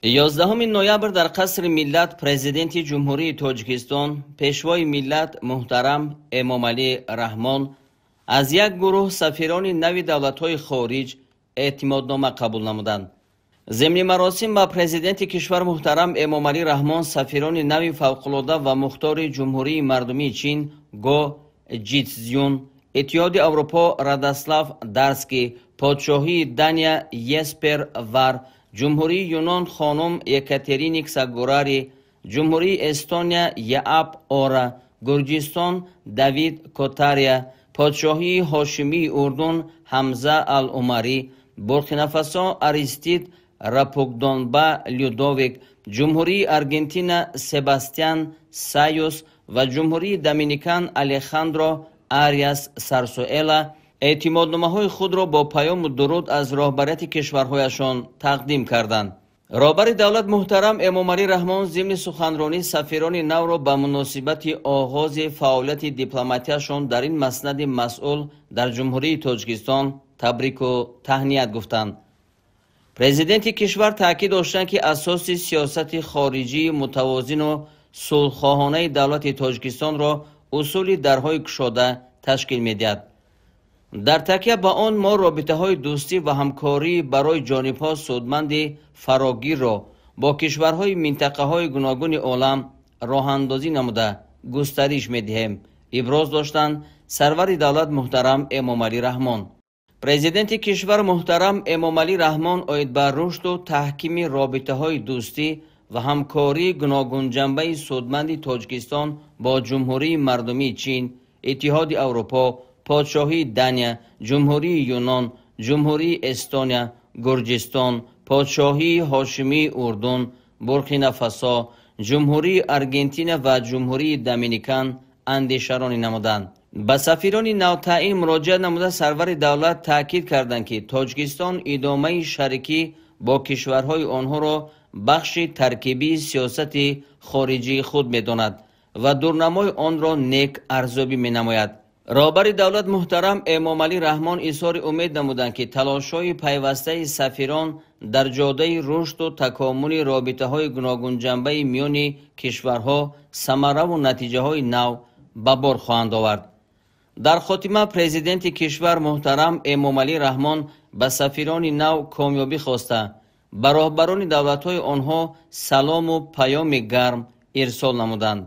11 ноябр дар Қасри Миллат Президенти Ҷумҳурии Тоҷикистон, Пешвои миллат муҳтарам Эмомалӣ Раҳмон аз як гурӯҳ сафирони нави давлатҳои хориҷ эътимоднома қабул намуданд. Зимни маросим ба Президенти кишвар муҳтарам Эмомалӣ Раҳмон сафирони нави фавқулода ва мухтори Ҷумҳурии Мардумии Чин Го Ҷитсюн, Иттиҳоди Аврупо Радослав Дарски, Подшоҳии Дания Еспер Вар, Ҷумҳурии Юнон хонум Екатерини Ксагурари, Ҷумҳурии Эстония Яап Ора, Гурҷистон Давид Котария, Подшоҳии Ҳошимии Урдун Ҳамза Ал-Умарӣ, Буркинафасо Аристид Рапукдонба Людовик, Ҷумҳурии Аргентина Себастьян Сайус ва Ҷумҳурии Доминикан Алехандро Ариас Сарсуэла эътимодномаҳои худро бо паёму дуруд аз роҳбарияти кишварҳояшон тақдим карданд. Роҳбари давлат муҳтарам Эмомалӣ Раҳмон зимни суханронӣ сафирони навро ба муносибати оғози фаъолияти дипломатияшон дар ин маснади масъул дар Ҷумҳурии Тоҷикистон табрику таҳният гуфтанд. Президенти кишвар таъкид доштанд, ки асоси сиёсати хориҷии мутавозину сулҳхоҳонаи давлати Тоҷикистонро усули дарҳои кушода ташкил медиҳад. Дар такя ба он мо робитаҳои дӯстӣ ва ҳамкорӣ барои ҷонибҳо судманди фарогирро бо кишварҳои минтақаҳои гуногуни олам роҳандозӣ намуда густариш медиҳем, иброз доштанд сарвари давлат муҳтарам Эмомалӣ Раҳмон. Президенти кишвар муҳтарам Эмомалӣ Раҳмон оид ба рушду таҳкими робитаҳои дӯстӣ ва ҳамкории гуногунҷанбаи судманди Тоҷикистон бо Ҷумҳурии Мардумии Чин, Иттиҳоди Аврупо, Подшоҳии Дания, Ҷумҳурии Юнон, Ҷумҳурии Эстония, Гурҷистон, Подшоҳии Ҳошимии Урдун, Буркинафасо, Ҷумҳурии Аргентина ва Ҷумҳурии Доминикан андешаронӣ намуданд. Ба сафирони навтаъин муроҷиат намуда сарвари давлат таъкид карданд, ки Тоҷикистон идомаи шарикӣ бо кишварҳои онҳоро бахши таркибии сиёсати хориҷии худ медонад ва дурнамои онро нек арзёбӣ менамояд. Роҳбари давлат муҳтарам Эмомалӣ Раҳмон изҳори умед намуданд, ки талошҳои пайвастаи сафирон дар ҷодаи рушду такомули робитаҳои гуногунҷанбаи миёни кишварҳо самараву натиҷаҳои нав ба бор хоҳанд овард. Дар хотима Президенти кишвар муҳтарам Эмомалӣ Раҳмон ба сафирони нав комёбӣ хоста, ба роҳбарони давлатҳои онҳо салому паёми гарм ирсол намуданд.